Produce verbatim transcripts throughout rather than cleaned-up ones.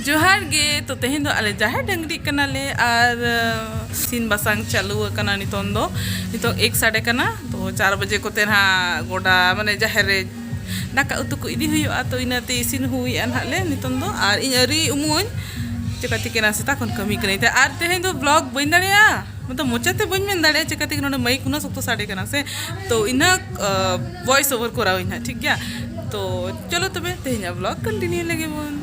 ᱡᱚᱦᱟᱨ ᱜᱮ᱾ ᱛᱚ, ᱛᱮᱦᱮᱧ ᱫᱚ ᱟᱞᱮ ᱡᱟᱦᱮᱨ ᱰᱟᱹᱝᱨᱤᱜ ᱠᱟᱱᱟᱞᱮ ᱟᱨ, ᱟᱸ, ᱤᱥᱤᱱ ᱵᱟᱥᱟᱝ ᱪᱟᱹᱞᱩ ᱟᱠᱟᱱᱟ ᱱᱤᱛᱚᱝ ᱫᱚ᱾ ᱱᱤᱛᱚᱝ ᱮᱠ ᱥᱟᱰᱮ ᱠᱟᱱᱟ᱾ ᱛᱚ, ᱪᱟᱨ ᱵᱟᱡᱮ ᱠᱚᱛᱮ ᱱᱟᱦᱟᱜ ᱜᱚᱰᱟ, ᱢᱟᱱᱮ, ᱡᱟᱦᱮᱨ ᱨᱮ ᱫᱟᱠᱟ ᱩᱛᱩ ᱠᱚ ᱤᱫᱤ ᱦᱩᱭᱩᱜᱼᱟ᱾ ᱛᱚ, ᱤᱱᱟᱹᱛᱮ ᱤᱥᱤᱱ ᱦᱩᱭᱮᱜᱼᱟ ᱱᱟᱦᱟᱜ ᱞᱮ ᱱᱤᱛᱚᱝ ᱫᱚ᱾ ᱟᱨ ᱤᱧ ᱟᱹᱣᱨᱤ ᱩᱢᱩᱜ ᱟᱹᱧ, ᱪᱮᱠᱟ ᱛᱮ ᱠᱟᱱᱟ ᱥᱮᱛᱟᱜ ᱠᱷᱚᱱ ᱠᱟᱹᱢᱤ ᱠᱟᱹᱱᱟᱹᱧ ᱛᱮ᱾ ᱟᱨ ᱛᱮᱦᱮᱧ ᱫᱚ vlog ᱵᱟᱹᱧ ᱫᱟᱲᱮᱭᱟᱜᱼᱟ, ᱢᱚᱛᱞᱚᱵ ᱢᱚᱪᱟᱛᱮ ᱵᱟᱹᱧ ᱢᱮᱱ ᱫᱟᱲᱮᱭᱟᱜᱼᱟ, ᱪᱮᱠᱟ ᱛᱮ ᱱᱚᱰᱮ ᱢᱟᱭᱤᱠ ᱩᱱᱟᱹᱜ ᱥᱚᱠᱛᱚ ᱥᱟᱰᱮ ᱠᱟᱱᱟ ᱥᱮ᱾ ᱛᱚ, ᱤᱱᱟᱹ, ᱟᱸ, voice over ᱠᱚᱨᱟᱣ ᱟᱹᱧ ᱦᱟᱸᱜ, ᱴᱷᱤᱠ ᱜᱮᱭᱟ? ᱛᱚ, ᱪᱚᱞᱚ ᱛᱚᱵᱮ, ᱛᱮᱦᱮᱧᱟᱜ vlog continue ᱞᱮᱜᱮ ᱵᱚᱱ᱾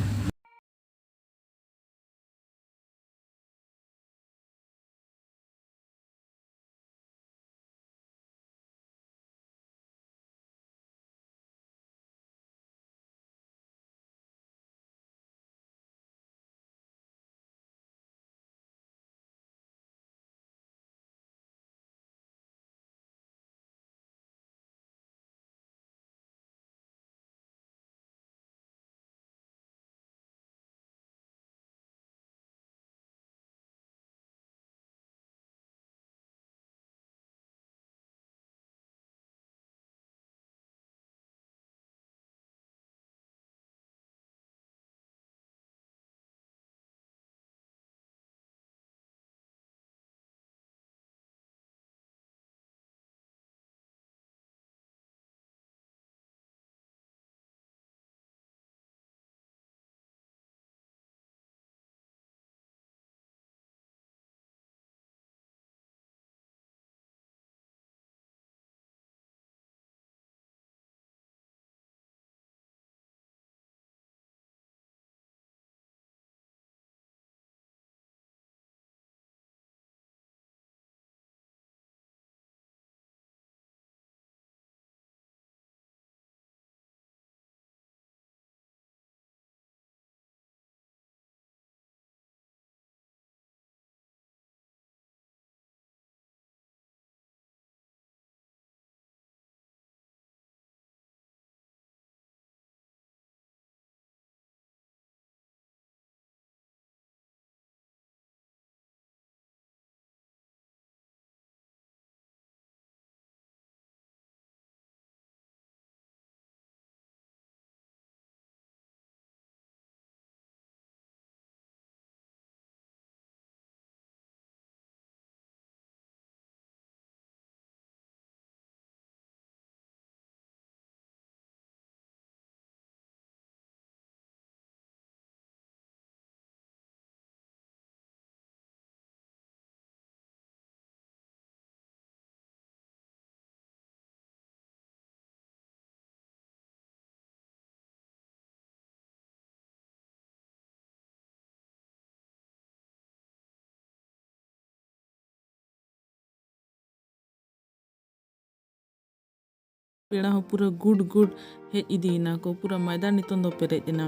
ᱯᱮᱲᱟ ᱦᱚᱸ ᱯᱩᱨᱟᱹ ᱜᱩᱰ ᱜᱩᱰ ᱦᱮᱡ ᱤᱫᱤᱭᱮᱱᱟ ᱠᱚ, ᱯᱩᱨᱟᱹ ᱢᱚᱭᱫᱟᱱ ᱱᱤᱛᱚᱝ ᱫᱚ ᱯᱮᱨᱮᱡ ᱮᱱᱟ᱾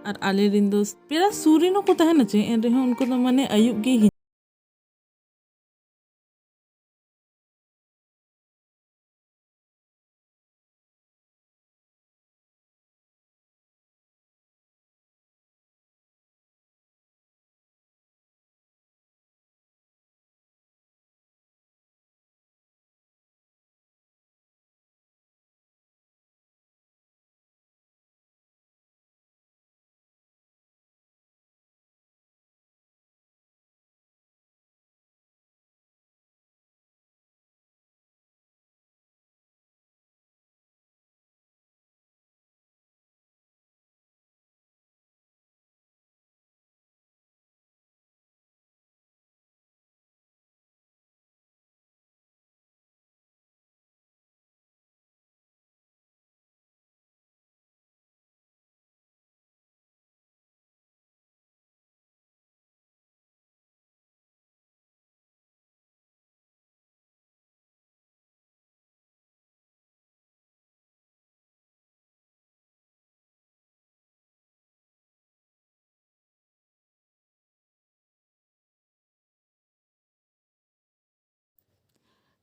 ᱟᱨ ᱟᱞᱮ ᱨᱮᱱ ᱫᱚ ᱯᱮᱲᱟ ᱥᱩᱨ ᱨᱮᱱ ᱦᱚᱸᱠᱚ ᱛᱟᱦᱮᱱᱟ ᱪᱮ, ᱮᱱ ᱨᱮᱦᱚᱸ ᱩᱱᱠᱩ ᱫᱚ ᱢᱟᱱᱮ ᱟᱹᱭᱩᱵ ᱜᱮ ᱦᱤᱡᱩᱜ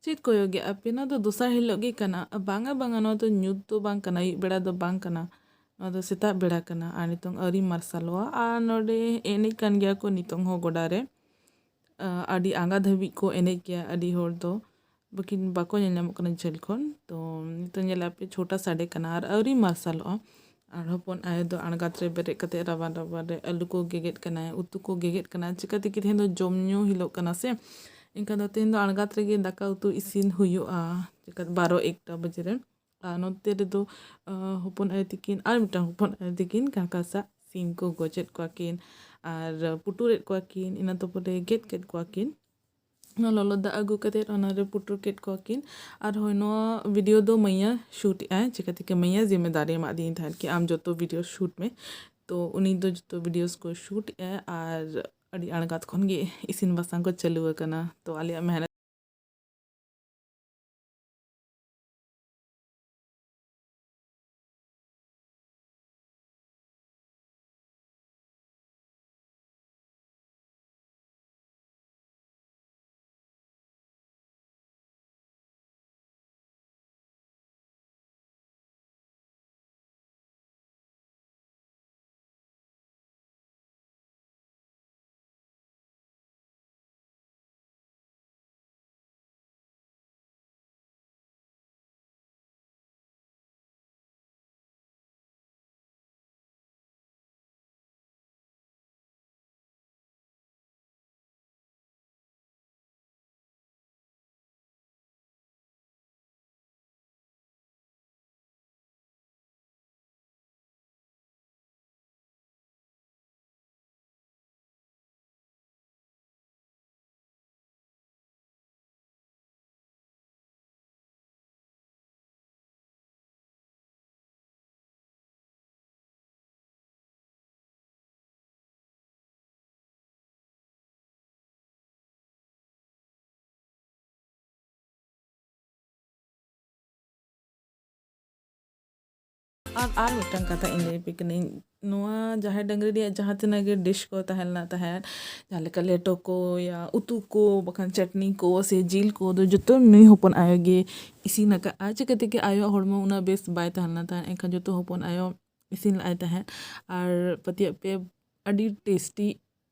ᱪᱮᱫ ᱠᱚᱭᱚᱜᱮᱜᱼᱟ ᱯᱮ? ᱱᱚᱣᱟ ᱫᱚ ᱫᱚᱥᱟᱨ ᱦᱤᱞᱳᱜ ᱜᱮ ᱠᱟᱱᱟ᱾ ᱵᱟᱝᱟ, ᱵᱟᱝᱟ, ᱱᱚᱣᱟ ᱫᱚ ᱧᱩᱛ ᱫᱚ ᱵᱟᱝ ᱠᱟᱱᱟ, ᱟᱹᱭᱩᱵ ᱵᱮᱲᱟ ᱫᱚ ᱵᱟᱝ ᱠᱟᱱᱟ, ᱱᱚᱣᱟ ᱫᱚ ᱥᱮᱛᱟᱜ ᱵᱮᱲᱟ ᱠᱟᱱᱟ᱾ ᱟᱨ ᱱᱤᱛᱚᱝ ᱟᱹᱣᱨᱤ ᱢᱟᱨᱥᱟᱞᱚᱜᱼᱟ᱾ ᱟᱨ ᱱᱚᱰᱮ ᱮᱱᱮᱡ ᱠᱟᱱ ᱜᱮᱭᱟ ᱠᱚ ᱱᱤᱛᱚᱝ ᱦᱚᱸ ᱜᱚᱰᱟ ᱨᱮ᱾ ᱟᱹᱰᱤ ᱟᱸᱜᱟ ᱫᱷᱟᱹᱵᱤᱡ ᱠᱚ ᱮᱱᱮᱡ ᱜᱮᱭᱟ ᱟᱹᱰᱤ ᱦᱚᱲ ᱫᱚ, ᱵᱟᱹᱠᱤᱱ, ᱵᱟᱠᱚ ᱧᱮᱞ ᱧᱟᱢᱚᱜ ᱠᱟᱱᱟ ᱡᱷᱟᱹᱞ ᱠᱷᱚᱱ᱾ ᱛᱚ ᱱᱤᱛᱚᱝ ᱧᱮᱞᱮᱫᱼᱟ ᱯᱮ ᱪᱷᱚᱴᱟ ᱥᱟᱰᱮ ᱠᱟᱱᱟ ᱟᱨ ᱟᱹᱣᱨᱤ ᱢᱟᱨᱥᱟᱞᱚᱜᱼᱟ᱾ ᱟᱨ ᱦᱚᱯᱚᱱ ᱟᱭᱳ ᱫᱚ ᱟᱬᱜᱟᱛ ᱨᱮ ᱵᱮᱨᱮᱫ ᱠᱟᱛᱮ ᱨᱟᱵᱟᱱ ᱨᱟᱵᱟᱱ ᱨᱮ ᱟᱹᱞᱩ ᱠᱚ ᱜᱮᱜᱮᱫ ᱠᱟᱱᱟᱭ, ᱩᱛᱩ ᱠᱚ ᱜᱮᱜᱮᱫ ᱠᱟᱱᱟᱭ᱾ ᱪᱤᱠᱟᱹ ᱛᱮᱠᱤ ᱛᱮᱦᱮᱧ ᱫᱚ ᱡᱚᱢ ᱧᱩ ᱦᱤᱞᱳᱜ ᱠᱟᱱᱟ ᱥᱮ, ᱮᱱᱠᱷᱟᱱ ᱫᱚ ᱛᱮᱦᱮᱧ ᱫᱚ ᱟᱬᱜᱟᱛ ᱨᱮᱜᱮ ᱫᱟᱠᱟ ᱩᱛᱩ ᱤᱥᱤᱱ ᱦᱩᱭᱩᱜᱼᱟ, ᱪᱤᱠᱟᱹ ᱵᱟᱨᱚ ᱮᱠᱴᱟ ᱵᱟᱡᱮ ᱨᱮ᱾ ᱟᱨ ᱱᱚᱛᱮ ᱨᱮᱫᱚ ᱦᱚᱯᱚᱱ ᱟᱭᱳ ᱛᱤᱠᱤᱱ ᱟᱨ ᱢᱤᱫᱴᱟᱝ ᱦᱚᱯᱚᱱ ᱟᱭᱳ ᱛᱤᱠᱤᱱ ᱠᱟᱸᱠᱟ ᱥᱟᱜ ᱥᱤᱢ ᱠᱚ ᱜᱚᱡᱮᱫ ᱠᱚᱣᱟ ᱠᱤᱱ ᱟᱨ ᱯᱩᱴᱩᱨᱮᱫ ᱠᱚᱣᱟ ᱠᱤᱱ, ᱤᱱᱟᱹ ᱛᱟᱨᱯᱚᱨᱮ ᱜᱮᱫ ᱠᱮᱫ ᱠᱚᱣᱟ ᱠᱤᱱ᱾ ᱚᱱᱟ ᱞᱚᱞᱚ ᱫᱟᱜ ᱟᱹᱜᱩ ᱠᱟᱛᱮᱫ ᱚᱱᱟᱨᱮ ᱯᱩᱴᱩᱨ ᱠᱮᱫ ᱠᱚᱣᱟ ᱠᱤᱱ᱾ ᱟᱨ ᱦᱳᱭ, ᱱᱚᱣᱟ ᱵᱷᱤᱰᱤᱭᱳ ᱫᱚ ᱢᱟᱹᱭᱟ ᱥᱩᱴ ᱮᱫᱟᱭ, ᱪᱤᱠᱟᱹ ᱛᱮᱠᱮ ᱢᱟᱹᱭᱟ ᱡᱤᱢᱢᱮᱫᱟᱨᱤ ᱮᱢᱟᱫᱤᱧ ᱛᱟᱦᱮᱸᱫ ᱠᱤ ᱟᱢ ᱡᱚᱛᱚ ᱵᱷᱤᱰᱤᱭᱳ ᱥᱩᱴ ᱢᱮ᱾ ᱛᱚ ᱩᱱᱤ ᱫᱚ ᱡᱚᱛᱚ ᱵᱷᱤᱰᱤᱭᱳᱥ ᱠᱚ ᱥᱩᱴ ᱮᱫᱟᱭ ᱟᱨ ᱟᱹᱰᱤ ᱟᱬᱜᱟᱛ ᱠᱷᱚᱱ ᱜᱮ ᱤᱥᱤᱱ ᱵᱟᱥᱟᱝ ᱠᱚ ᱪᱟᱹᱞᱩ ᱟᱠᱟᱱᱟ᱾ ᱛᱚ ᱟᱞᱮᱭᱟᱜ ᱢᱮᱦᱱᱚᱛ ᱟᱨ ᱟᱨ ᱢᱤᱫᱴᱟᱝ ᱠᱟᱛᱷᱟ ᱤᱧ ᱞᱟᱹᱭ ᱟᱯᱮ ᱠᱟᱹᱱᱟᱹᱧ᱾ ᱱᱚᱣᱟ ᱡᱟᱦᱮᱨ ᱰᱟᱹᱝᱨᱤ ᱨᱮᱭᱟᱜ ᱡᱟᱦᱟᱸ ᱛᱤᱱᱟᱹᱜ ᱜᱮ ᱰᱤᱥ ᱠᱚ ᱛᱟᱦᱮᱸ ᱞᱮᱱᱟ ᱛᱟᱦᱮᱸᱫ, ᱡᱟᱦᱟᱸ ᱞᱮᱠᱟ ᱞᱮᱴᱚ ᱠᱚ ᱭᱟ ᱩᱛᱩ ᱠᱚ, ᱵᱟᱠᱷᱟᱱ ᱪᱟᱴᱱᱤ ᱠᱚ ᱥᱮ ᱡᱤᱞ ᱠᱚ ᱫᱚ ᱡᱚᱛᱚ ᱱᱩᱭ ᱦᱚᱯᱚᱱ ᱟᱭᱳ ᱜᱮ ᱤᱥᱤᱱ ᱟᱠᱟᱫᱼᱟ᱾ ᱪᱤᱠᱟᱹ ᱛᱮᱜᱮ ᱟᱭᱳᱣᱟᱜ ᱦᱚᱲᱢᱚ ᱩᱱᱟᱹᱜ ᱵᱮᱥ ᱵᱟᱭ ᱛᱟᱦᱮᱸ ᱞᱮᱱᱟ ᱛᱟᱦᱮᱸᱫ, ᱮᱱᱠᱷᱟᱱ ᱡᱚᱛᱚ ᱦᱚᱯᱚᱱ ᱟᱭᱳ ᱤᱥᱤᱱ ᱞᱟᱜᱼᱟᱭ ᱛᱟᱦᱮᱸᱫ᱾ ᱟᱨ ᱯᱟᱹᱛᱭᱟᱹᱜ ᱯᱮ, ᱟᱹᱰᱤ ᱴᱮᱥᱴᱤ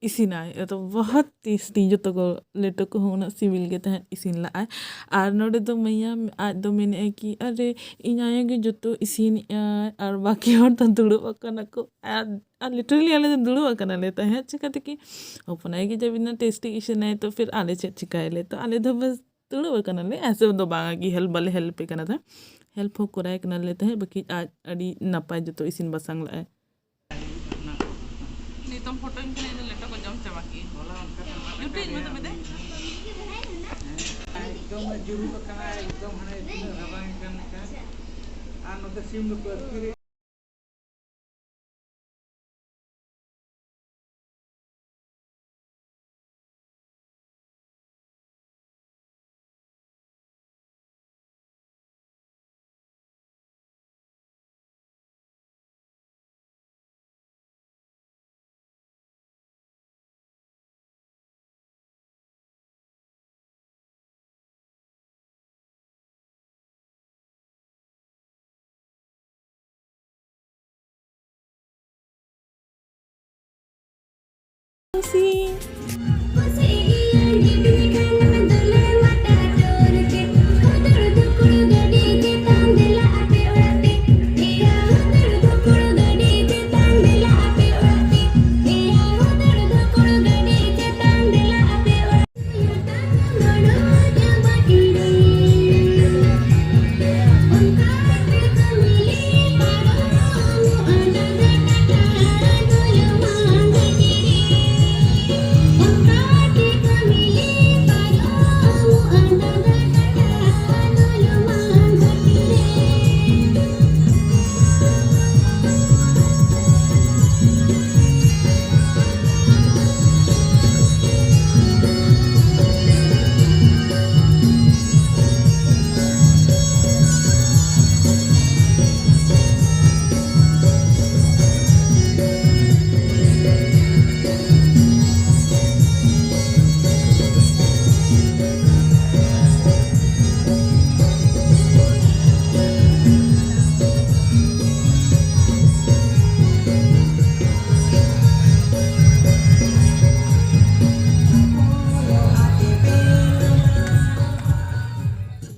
ᱤᱥᱤᱱᱟᱭ, ᱮᱛᱚ ᱵᱚᱦᱚᱛ ᱴᱮᱥᱴᱤ᱾ ᱡᱚᱛᱚ ᱠᱚ ᱞᱮᱴᱚ ᱠᱚᱦᱚᱸ ᱩᱱᱟᱹᱜ ᱥᱤᱵᱤᱞ ᱜᱮ ᱛᱟᱦᱮᱸᱫ, ᱤᱥᱤᱱ ᱞᱟᱜᱼᱟᱭ᱾ ᱟᱨ ᱱᱚᱰᱮ ᱫᱚ ᱢᱟᱹᱭᱟ ᱟᱡ ᱫᱚ ᱢᱮᱱᱮᱫᱼᱟᱭ ᱠᱤ, "ᱟᱨᱮ, ᱤᱧ ᱟᱭᱳ ᱜᱮ ᱡᱚᱛᱚ ᱤᱥᱤᱱᱮᱜᱼᱟᱭ ᱟᱨ ᱵᱟᱹᱠᱤ ᱦᱚᱲ ᱫᱚ ᱫᱩᱲᱩᱵ ᱟᱠᱟᱱᱟ ᱠᱚ᱾" ᱟᱨ, ᱟᱨ literally ᱟᱞᱮ ᱫᱚ ᱫᱩᱲᱩᱵ ᱟᱠᱟᱱᱟᱞᱮ ᱛᱟᱦᱮᱸᱫ᱾ ᱪᱤᱠᱟᱹ ᱛᱮᱠᱤ ᱦᱚᱯᱚᱱ ᱟᱭᱳ ᱜᱮ ᱡᱟᱵᱤᱱᱟ ᱴᱮᱥᱴᱤ ᱤᱥᱤᱱᱟᱭ, ᱛᱚ ᱯᱷᱤᱨ ᱟᱞᱮ ᱪᱮᱫ ᱪᱤᱠᱟᱹᱭᱟᱞᱮ? ᱛᱚ ᱟᱞᱮ ᱫᱚ ᱵᱟᱥ ᱫᱩᱲᱩᱵ ᱟᱠᱟᱱᱟᱞᱮ, ᱮᱥᱮ ᱫᱚ ᱵᱟᱝᱟ ᱠᱤ ᱦᱮᱞᱯ ᱵᱟᱞᱮ ᱦᱮᱞᱯ ᱮ ᱠᱟᱱᱟ ᱛᱟᱦᱮᱸᱫ, ᱦᱮᱞᱯ ᱦᱚᱸ ᱠᱚᱨᱟᱣ ᱠᱟᱱᱟᱞᱮ ᱛᱟᱦᱮᱸᱫ, ᱵᱟᱹᱠᱤ ᱟᱡ ᱟᱹᱰᱤ ᱱᱟᱯᱟᱭ ᱡᱚᱛᱚ ᱤᱥᱤᱱ ᱵᱟᱥᱟᱝ ᱞᱟᱜᱼᱟᱭ᱾ ᱱᱤᱛᱚᱝ ᱯᱷᱳᱴᱳᱧ ᱠᱷᱟᱱ ᱤᱧ ᱫᱚ ᱞᱮᱴᱚ ᱠᱚ ᱡᱚᱢ ᱪᱟᱵᱟ ᱠᱮᱜᱼᱟᱹᱧ᱾ ᱦᱚᱞᱟ ᱚᱱᱠᱟ ᱛᱮ ᱢᱟᱴᱷ ᱡᱩᱴᱤᱡ ᱨᱮ ᱢᱮ ᱛᱚᱵᱮ ᱫᱮ᱾ ᱦᱮᱸ, ᱮᱠᱫᱚᱢ ᱡᱩᱨᱩᱜ ᱟᱠᱟᱱᱟ, ᱮᱠᱫᱚᱢ ᱦᱟᱱᱮ ᱛᱤᱱᱟᱹᱜ ᱨᱟᱵᱟᱝ ᱠᱟᱱ ᱞᱮᱠᱟ᱾ ᱟᱨ ᱱᱚᱛᱮ ᱥᱤᱢ ᱫᱚᱠᱚ ᱟᱹᱛᱠᱤᱨᱮᱫ᱾ ᱠᱩᱥᱤ᱾